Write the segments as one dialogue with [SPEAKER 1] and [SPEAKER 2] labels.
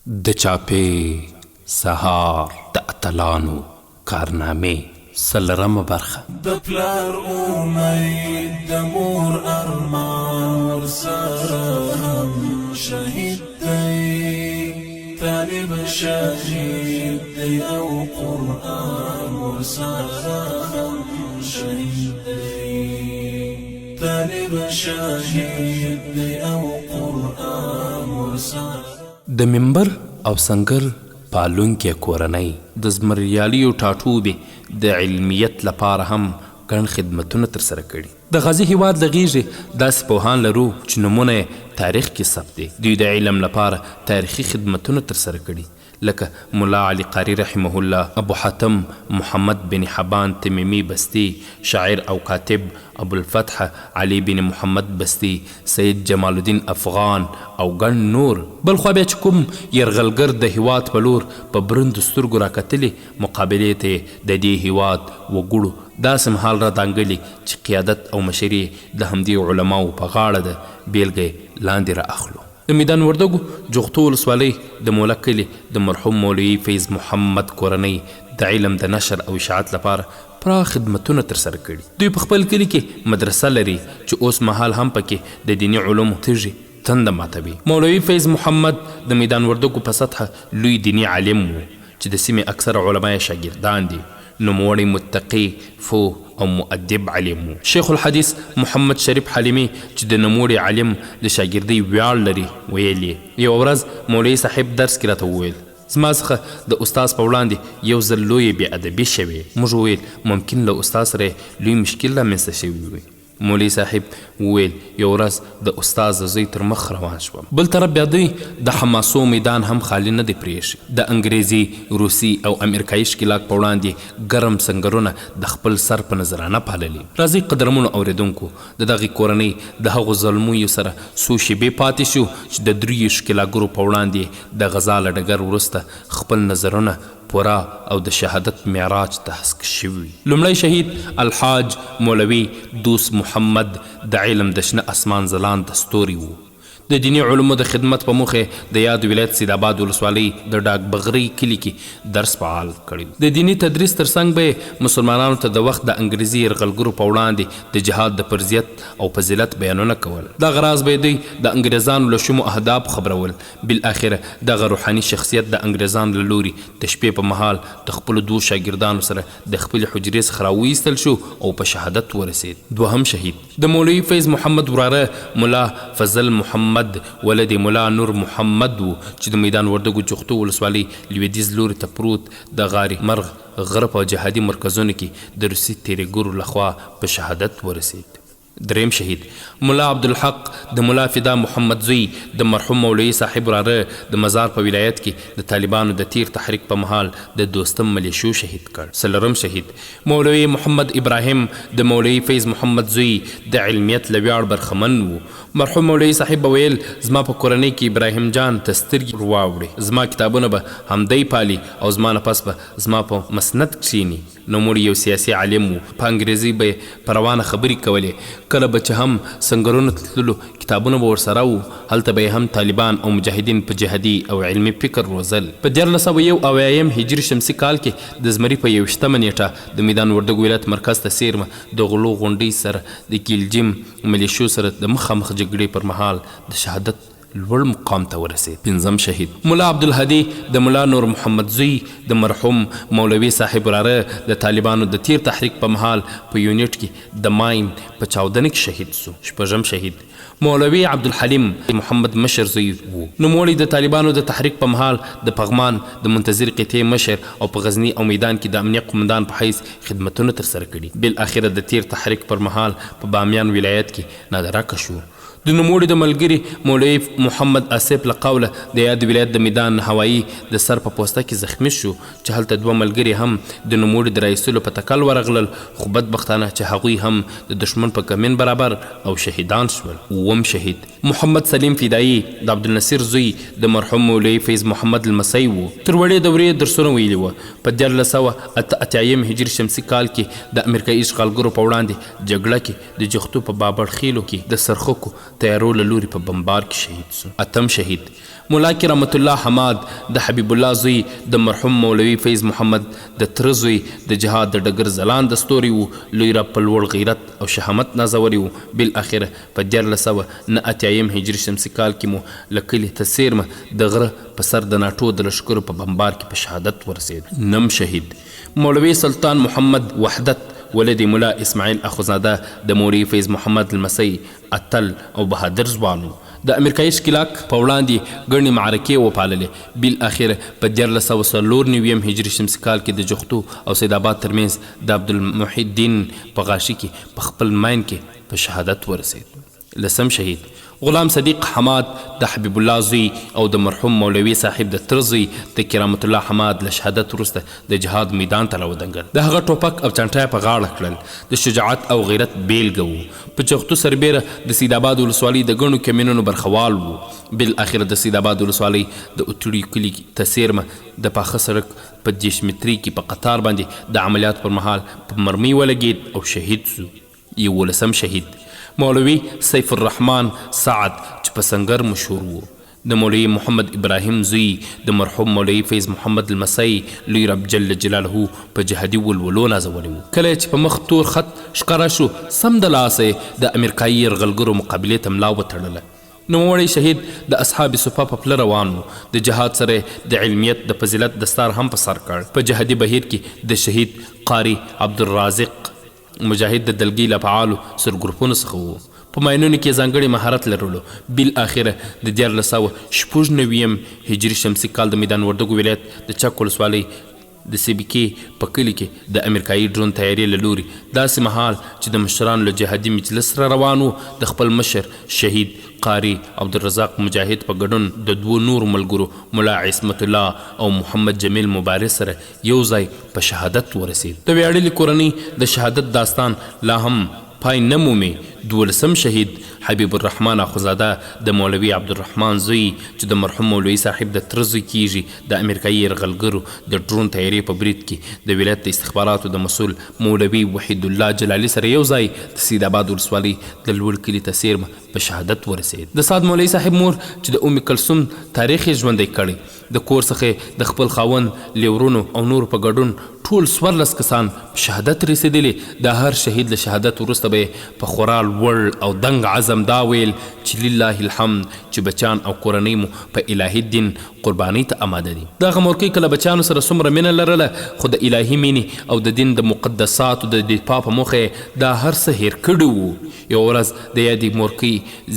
[SPEAKER 1] د چاپې سهار د اتلانو کارنامې څلورمه برخه.
[SPEAKER 2] د پلار امید د مور ارمان ورسره هم شهید دی طالب شهید دی او قرآن ورسره هم شهید دی طالب شهید دی او قرآن ورسره.
[SPEAKER 1] د منبر او سنګر پالونکې کورنۍ. د زمریالیو ټاټوبي د علمیت لپاره هم ګڼ خدمتونه ترسره کړي. د غازي هیواد له غیږې داسې پوهان لرو چې نومونه یې تاریخ کې ثبت دي. دوی د علم لپاره تاریخي خدمتونه ترسره کړي. لکه ملا علي قاري رحمه الله، ابو حاتم محمد بن حبان تمیمي بستي، شاعر او کاتب ابوالفتح علي بن محمد بستي، سید جمال الدین افغان او ګڼ نور. بلخوا بیا چې کوم یرغلګر د هیواد په لور په برندو سترګو راکتلي، مقابلې ته یې د دې هیواد وګړو داسې مهال رادانګلي چې قیادت او مشري یې د همدې علماوو په غاړه ده، بېلګه یې لاندې را اخلو. د میدان وردګو جغتو ولسوالۍ د موله کلي د مرحوم مولوي فیض محمد کورنۍ د علم د نشر او اشاعت لپاره پراخ خدمتونه ترسره کړي. دوی په خپل کلي کې مدرسه لري چې اوس مهال هم پکې د دیني علومو تږي تنده ماتوي. مولوي فیض محمد د میدان وردګو په سطحه لوی دیني عالم و چې د سیمې اکثره علما یې شاګردان دي. نوموړی متقي، فوه او مؤدب عالم و. شیخ الحدیث محمد شریف حلیمي چې د نوموړي عالم د شاګردۍ ویاړ لري، ویل یې، یوه ورځ مولوي صاحب درس کې راته وویل، زما څخه د استاد په وړاندې یو ځل لویه بې ادبي شوې. موږ وویل، ممکن له استاد سره یې لوی مشکل رامنځته شوی وي. مولوي صاحب وویل، یوه ورځ د استاد د زوی تر مخ روان شوم. بل طرف بیا دوی د حماسو میدان هم خالي نه دی پرېښی. د انګرېزي، روسي او امریکايي ښکېلاک په وړاندې ګرم سنګرونه د خپل سر په نذرانه پاللي. راځئ قدرمنو اورېدونکو! د دغې کورنۍ د هغو زلمیو سره څو شېبې پاتې شو چې د دریو ښکېلاکګرو په وړاندې یې د غزا له ډګر وروسته خپل نظرونه پوره او د شهادت معراج ته هسک شوي. لومړی شهید الحاج مولوي دوست محمد د علم د شنه اسمان ځلانده ستوری وو. د دیني علومو د خدمت په موخه یې د یاد ولایت سیدآباد ولسوالۍ د ډاک بغرۍ کلي کې درس فعال کړی وو. د دیني تدریس تر څنګ به یې مسلمانانو ته د وخت د انګریزي یرغلګرو په وړاندې د جهاد د فرضیت او فضیلت بیانونه کول. دغه راز به یې دوی د انګریزانو له شومو اهدافو خبرول. بالاخره دغه روحاني شخصیت د انګرېزانو له لوري د شپې په مهال د خپلو دوو شاګردانو سره د خپلې حجرې څخه راوایستل شو او په شهادت ورسېد. دوهم شهید د مولوي فیض محمد وراره ملا فضل محمد ولد ملا نور محمد و چې د میدان وردګو جغتو ولسوالۍ لوېدیځ لوري ته پروت د غاري مرغ غره په جهادي مرکزونو کې د روسي تېرېګرو له خوا په شهادت ورسېد. دریم شهید ملا عبدالحق د ملا فدا محمد زوی د مرحوم مولوي صاحب وراره د مزار په ولایت کې د طالبانو د تیر تحریک په مهال د دوستم ملیشو شهید کړ. څلورم شهید مولوي محمد ابراهیم د مولوي فیض محمد زوی د علمیت له ویاړ برخمن وو. مرحوم مولوي صاحب به ویل زما په کورنۍ کې ابراهیم جان ته سترګې ورواوړي زما کتابونه به همدی پالي او زما نه پس به زما په مسند کښیني. نوموړی یو سیاسي عالم و، په انګرېزۍ به یې په روانه خبرې کولې، کله به چې هم سنګرونو ته تللو، کتابونه به ورسره وو، هلته به یې هم طالبان او مجاهدین په جهادي او علمي فکر روزل. په 1371 هجري شمسي کال کې د زمري په 21 مه نېټه د میدان وردګو ولایت مرکز ته څېرمه د غلو غونډۍ سره د ګیلجیم ملیشو سره د مخامخ جګړې پر مهال د شهادت لوړ مقام ته ورسېد. پنځم شهید ملا عبدالهادي د ملا نور محمد زوی د مرحوم مولوي صاحب وراره د طالبانو د تېر تحریک په مهال په یونټ کې د ماین په چاودنه کې شهید شو. شپږم شهید مولوي عبدالحلیم د محمد مشر زوی وو. نوموړی د طالبانو د تحریک په مهال د پغمان د منتظر قطعې مشر او په غزني او میدان کې د امنیه قومندان په حیث خدمتونه ترسره کړي. بالاخره د تېر تحریک پر مهال په بامیان ولایت کې نادرکه شو. د نوموړي د ملګري مولوي محمد اصف له قوله د یاد ولایت د میدان هوایي د سر په پوسته کې زخمي شو چې هلته دوه ملګري هم د نوموړي د راایستلو په تکل ورغلل خو بدبختانه چې هغوی هم د دښمن په کمین برابر او شهیدان شول. اووم شهید محمد سلیم فدايي د عبدالنصیر زوی د مرحوم مولوي فیض محمد لمسی و، تر وړې دورې یې درسونه ویلي و، په 1388 هجري شمسي کال کې د امریکايي اشغالګرو په وړاندې جګړه کې د جغتو په بابړ خېلو کې د سرخکو طیارو له لوري په بمبار کې شهید شو. اتم شهید ملا کرامت الله حماد د حبیب الله زوی د مرحوم مولوي فیض محمد د تره زوی د جهاد د ډګر ځلانده ستوری و، لوی رب په لوړ غیرت او شهامت نازولی و، بالاخره په 1389 هجري شمسي کال کې مو له کلي ته څېرمه د غره په سر د ناټو د لښکرو په بمبار کې په شهادت ورسېد. نم شهید مولوي سلطان محمد وحدت ولد ملا اسماعیل اخوزاده د مولوي فیض محمد لمسی اتل او بهادر ځوان و. د امریکايي ښکیلاک په وړاندې ګڼې معرکې وپاللې، بالاخره په 1394 یم هجري شمسي کال کې د جغتو او سیدآباد ترمنځ د عبدالمحی الدین په غاښي کې په خپل ماین کې په شهادت ورسېد. لسم شهید غلام صدیق حماد د حبیب الله زوی او د مرحوم مولوي صاحب د تره زوی د کرامت الله حماد له شهادت وروسته د جهاد میدان ته راودنګل، د هغه ټوپک او چانټه یې په غاړه کړل، د شجاعت او غیرت بېلګه وو. په چغتو سربېره د سیدآباد ولسوالۍ د ګڼو کمینونو برخوال وو. بالاخره د سیدآباد ولسوالۍ د اتړیو کلي ته څېرمه د پاخه سړک په 30 مترۍ کې په قطار باندې د عملیاتو پر مهال په مرمۍ ولګېد او شهید شو. یوولسم شهید مولوي سیف الرحمن سعد چې په سنګر مشهور وو. د مولوي محمد ابراهیم زوی، د مرحوم مولوي فیض محمد لمسی، لوی رب جل جلاله په جهادي ولولو نازولی وو. کله یې چې په مخ تور خط ښکاره شو، سمدلاسه یې د امریکايي یرغلګرو مقابلې ته ملا وتړله. نوموړی شهید د اصحاب صفه په پله روان وو، د جهاد سره یې د علمیت د فضیلت دستار هم په سر کړ. په جهادي بهیر کې د شهید قاري عبدالرازق مجاهد د دلګۍ له فعالو سرګروپونو څخه وو. په ماینونو کې یې ځانګړی مهارت لرلو. بالاخره د 1396 یم هجري شمسي کال د میدان وردګو ولایت د چک ولسوالۍ د سیبکې په کلي کې د امریکايي ډرون طیارې له لوري داسې مهال چې د مشرانو له جهادي مجلس سره روان وو د خپل مشر شهید قاري عبدالرزاق مجاهد په ګډون د دوو نورو ملګرو ملا عصمت الله او محمد جمیل مبارز سره یو ځای په شهادت ورسېد. د ویاړلې کورنۍ د شهادت داستان لا هم پای نه مومي. دولسم شهید حبیب الرحمن اخوندزاده د مولوي عبدالرحمن زوی چې د مرحوم مولوي صاحب د تره زوی کېږي، د امریکايي یرغلګرو د ډرون طیارې په برید کې د ولایت د استخباراتو د مسؤل مولوي وحیدالله جلالي سره یو ځای د سیدآباد ولسوالۍ د لوړ کلي ته څېرمه په شهادت ورسېد. د سعد مولوي صاحب مور چې د ام کلثوم تاریخ یې ژوندی کړی، د کور څخه یې د خپل خاوند، لېورونو او نورو په ګډون ټول 14 کسان په شهادت رسېدلي، د هر شهید له شهادت وروسته به یې په خورا لوړ او دنګ عزم دا ویل چې لله الحمد چې بچیان او کورنۍ مو په الهي دین قربانۍ ته اماده دي. دغه مورکۍ که له بچیانو سره څومره مینه لرله خو د الهي مینې او د دین د مقدساتو د دفاع په موخه یې دا هر څه هېر کړي وو. یوه ورځ د یادې مورکۍ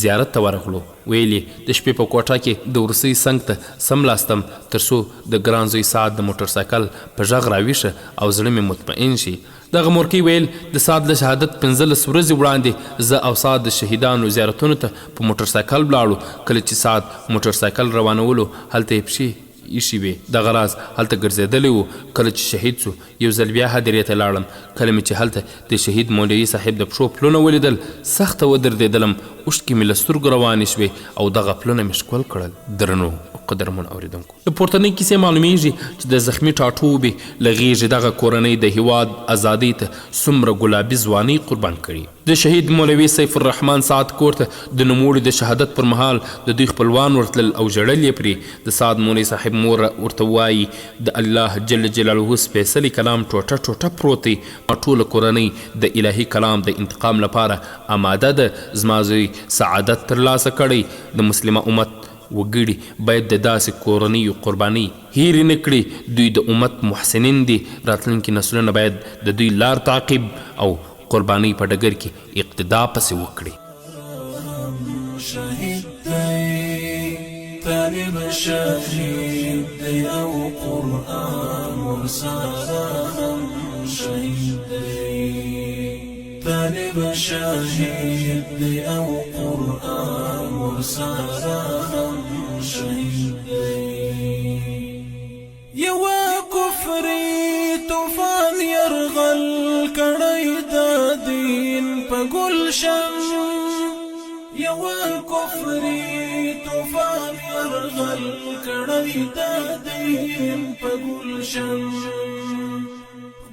[SPEAKER 1] زیارت ته ورغلو. ویل یې، د شپې په کوټه کې د ورسۍ څنګ ته څملاستم تر څو د ګران زوی سعد د موټرسایکل په ږغ راویښه او زړه مې مطمئن شي. دغه مورکۍ ویل، د سعد له شهادت 15 ورځې وړاندې زه او سعد د شهیدانو زیارتونو ته په موټرسایکل ولاړو، کله چې سعد موټرسایکل روانولو هلته یې پښې ایښې وې، دغه راز هلته ګرځېدلی و، کله چې شهید شو یو ځل بیا هدیرې ته لاړم، کله مې چې هلته د شهید مولوي صاحب د پښو پلونه ولیدل، سخته ودردېدلم، اوښکې مې له سترګو روانې شوې او دغه پلونه مې ښکل کړل. درنو او قدرمنو اورېدونکو! له پورتنۍ کیسې معلومېږي چې د زخمي ټاټوبي له غېږې دغه کورنۍ د هېواد ازادۍ ته څومره ګلابي ځوانۍ قربان کړي. د شهید مولوي سیف الرحمن سعد کور ته د نوموړي د شهادت پر مهال د دوی خپلوان ورتلل او ژړل یې پرې. د سعد مولوي صاحب مور ورته وايي، د الله جل جلاله سپېڅلی کلام ټوټه ټوټه پروت دی، ما ټوله کورنۍ د الهي کلام د انتقام لپاره اماده ده، زما زوی سعادت ترلاسه کړی، د مسلمه امت وګړي باید د داسې کورنیو قربانۍ هېرې نه کړي، دوی د امت محسنین دي، راتلونکي نسلونه باید د دوی لار تعقیب او قربانۍ په ډګر کې اقتدا پسې وکړي.
[SPEAKER 2] شهید دی طالب شهید دی او قرآن ورسره هم شهید دی طالب شهید دی او قرآن ورسره هم شهید دی. یوه کفري طوفان یرغل کړی د دین په ګلشن، یوه کفري طوفان یرغل کړی د دین په ګلشن،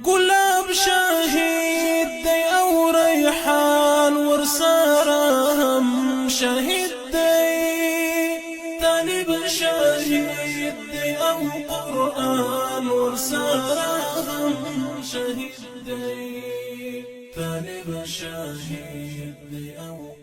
[SPEAKER 2] ګلاب شهید دی او ریحان ورسره هم شهید دی طالب. او قرآن ورسره هم شهید دی. طالب شهید دی او